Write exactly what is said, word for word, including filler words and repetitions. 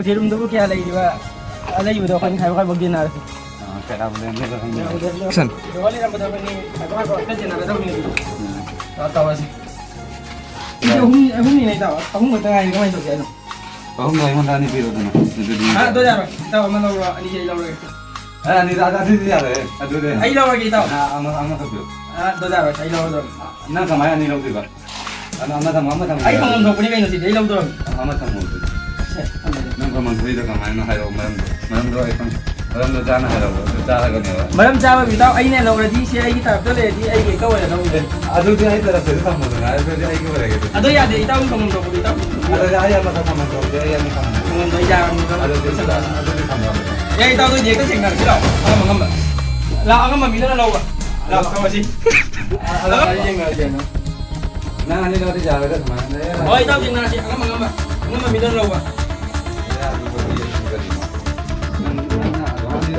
ꯊꯤꯔꯨꯝꯗꯨꯕꯨ ꯀꯌꯥ ꯂꯩꯔꯤꯕ? ꯑꯂꯩꯕꯗꯣ ꯑꯩꯈꯣꯏꯅ ꯈꯥꯏꯕ ꯈꯥꯏꯕ ꯌꯦꯟꯅꯔꯁꯤ꯫ ꯑꯥ, ꯀꯌꯥ ꯂꯩꯔꯝꯒꯗꯕꯅꯤ? ꯁꯟ꯫ ꯂꯣꯜꯂꯤꯔꯝꯕꯗꯕꯅꯤ, ꯈꯥꯏꯕ ꯈꯥꯏꯕ ꯑꯝꯇ ꯌꯦꯟꯅꯔꯗꯕꯅꯤ꯫ ꯎꯝ꯫ ꯇꯧꯔꯁꯤ꯫ ꯁꯤꯗꯤ ꯑꯍꯨꯝ, ꯑꯍꯨꯝꯅꯤꯅꯦ, ꯏꯇꯥꯎ꯫ ꯑꯍꯨꯝ ꯈꯛꯇ ꯉꯥꯏꯔꯦ, ꯀꯃꯥꯏꯅ ꯇꯧꯁꯦ ꯍꯥꯏꯅꯣ? ꯑꯍꯨꯝꯗꯣ ꯑꯩꯉꯣꯟꯗ ꯑꯅꯤ ꯄꯤꯔꯣꯗꯅ꯫ ꯑꯗꯨꯗꯤ ꯑꯥ, ꯑꯗꯨ ꯌꯥꯔꯣꯏ꯫ ꯏꯇꯥꯎ ꯑꯃ ꯂꯧꯔꯣ, ꯑꯅꯤꯁꯦ ꯑꯩ ꯂꯧꯔꯒꯦ꯫ ꯑꯦ, ꯑꯅꯤꯗ, ꯑꯗꯨꯗꯤ ꯌꯥꯔꯣꯏ꯫ ꯑꯗꯨꯗꯤ ꯑꯩ ꯂꯧꯔꯒꯦ, ꯏꯇꯥꯎ꯫ ꯑꯥ, ꯑꯃ, ꯑꯃꯈꯛ ꯄꯤꯌꯨ꯫ ꯑꯥ, ꯑꯗꯨ ꯌꯥꯔꯣꯏ, ꯑꯩ ꯂꯧꯔꯗꯕꯅꯤ꯫ ꯅꯪ ꯀꯃꯥꯏꯅ ꯑꯅꯤ ꯂꯧꯗꯣꯏꯕ? ꯑꯗꯣ ꯑꯃ ꯊꯝꯃꯣ, ꯑꯃ ꯊꯝꯃꯣ꯫ ꯑꯩ ꯐꯪꯐꯝ ꯊꯣꯛꯄꯅꯤ ꯀꯩꯅꯣ, ꯁꯤꯗꯤ ꯑꯩ ꯂꯧꯗꯣꯔꯕꯅꯤ꯫ ꯑꯃ ꯊꯝꯃꯣ ꯑꯗꯨꯗꯤ꯫ ꯁꯦ, ꯊꯝꯃꯒꯦ꯫ ꯅꯪ ꯐꯪꯐꯝ ꯊꯣꯛꯏꯗꯣ ꯀꯃꯥꯏꯅ ꯍꯥꯏꯔꯛꯑꯣ, ꯃꯔꯝꯗꯣ? ꯃꯔꯝꯗꯣ ꯑꯩ ꯈꯪ-, ꯃꯔꯝꯗꯣ ꯆꯥꯅ ꯍꯥꯏꯔꯛꯑꯣ, ꯑꯗꯨ ꯆꯥꯔꯒꯅꯦꯕ꯫ ꯃꯔꯝ ꯆꯥꯕꯒꯤ ꯏꯇꯥꯎ, ꯑꯩꯅ ꯂꯧꯔꯗꯤ ꯁꯤ ꯑꯩꯒꯤ ꯇꯔꯞꯇ ꯂꯩꯔꯗꯤ ꯑꯩꯒꯤ ꯍꯦꯛꯇ ꯑꯣꯏꯔꯗꯧꯅꯤ꯫ ꯑꯗꯨꯗꯤ ꯑꯩ ꯇꯔꯞꯇꯗꯤ ꯊꯝꯃꯣꯗꯅ, ꯑꯗꯨꯗꯤ ꯑꯩꯒꯤ ꯑꯣꯏꯔꯒꯦ ꯑꯗꯨꯗꯤ꯫ ꯑꯗꯣ ꯌꯥꯗꯦ, ꯏꯇꯥꯎꯒꯤ ꯐꯪꯐꯝ ꯊꯣꯛꯄꯗꯣ ꯏꯇꯥꯎ꯫ ꯑꯗꯨꯗꯤ ꯑꯩ ꯑꯃ ꯊꯝꯐꯝ ꯊꯣꯛꯇꯦ, ꯑꯩ ꯑꯅꯤ ꯊꯝꯃꯣ꯫ ꯐꯪꯐꯝꯗꯣ ꯑꯩ ꯌꯥꯔꯕꯅꯤ, ꯏꯇꯥꯎ꯫ ꯑꯗꯨꯗꯤ, ꯑꯗꯨꯗꯤ ꯊꯝꯃꯣ꯫ ꯑꯦ, ꯏꯇꯥꯎꯗꯣ ꯍꯧꯖꯤꯛ ꯍꯦꯛꯇ ꯊꯦꯡꯅꯔꯁꯤ ꯂꯥꯛꯑꯣ, ꯑꯉꯝ ꯑꯉꯝꯕ꯫ ꯂꯥꯛꯑꯣ, ꯑꯉꯝꯕ ꯃꯤꯗꯨꯅ ꯂꯧꯕ꯫ ꯂꯥꯛꯑꯣ, ꯇꯧꯔꯁꯤ꯫ ꯑꯗꯣ ꯑꯩ ꯌꯦꯡꯉꯛꯑꯒꯦ꯫ ꯅꯪ ꯑꯅꯤ ꯂꯧꯔꯗꯤ ꯌꯥꯔꯣꯏꯗ ꯁꯨꯃꯥꯏꯅ꯫ ꯍꯣꯏ, ꯏꯇꯥꯎ, ꯊꯦꯡꯅꯔꯁꯤ꯫ ꯑꯉꯝ ꯑꯉꯝꯕ, ꯑꯉꯝꯕ ꯃꯤꯗꯨꯅ ꯂꯧꯕ꯫ ꯌꯥꯔꯣꯏ, ꯀꯔꯤꯅꯣ? ꯅꯪ, ꯅꯪꯅ ꯑꯗꯨꯃꯥꯏꯅ